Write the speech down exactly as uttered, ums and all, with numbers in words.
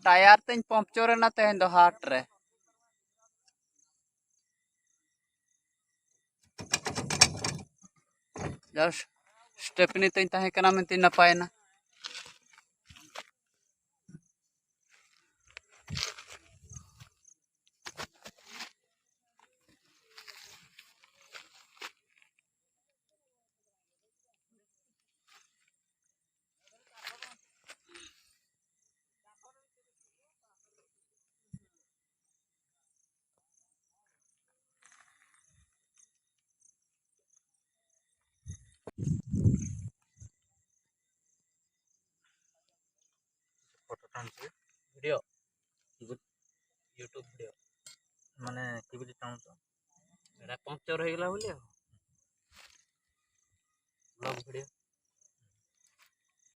Tyre ᱛᱤᱧ ᱯᱚᱢᱯᱪᱚᱨ ᱮᱱᱟ ᱛᱮᱦᱮᱧ ᱫᱚ ᱦᱟᱴ ᱨᱮ᱾ ᱡᱟᱥᱴ ᱥᱴᱮᱯᱱᱤ ᱛᱤᱧ ᱛᱟᱦᱮᱸ ᱠᱟᱱᱟ ᱢᱮᱱᱛᱮᱧ ᱱᱟᱯᱟᱭᱮᱱᱟ᱾ ᱯᱷᱳᱴᱳ ᱴᱟᱱ ᱪᱮ? ᱵᱷᱤᱰᱤᱭᱳ᱾ YouTube video. ᱢᱟᱱᱮ ᱴᱤᱵᱷᱤ ᱨᱮ ᱴᱟᱱ ᱛᱚ᱾ ᱮᱴᱟ ᱯᱚᱢᱯᱪᱚᱨ ᱦᱩᱭ ᱜᱮᱞᱟ ᱵᱚᱞᱮ᱾ Blog video.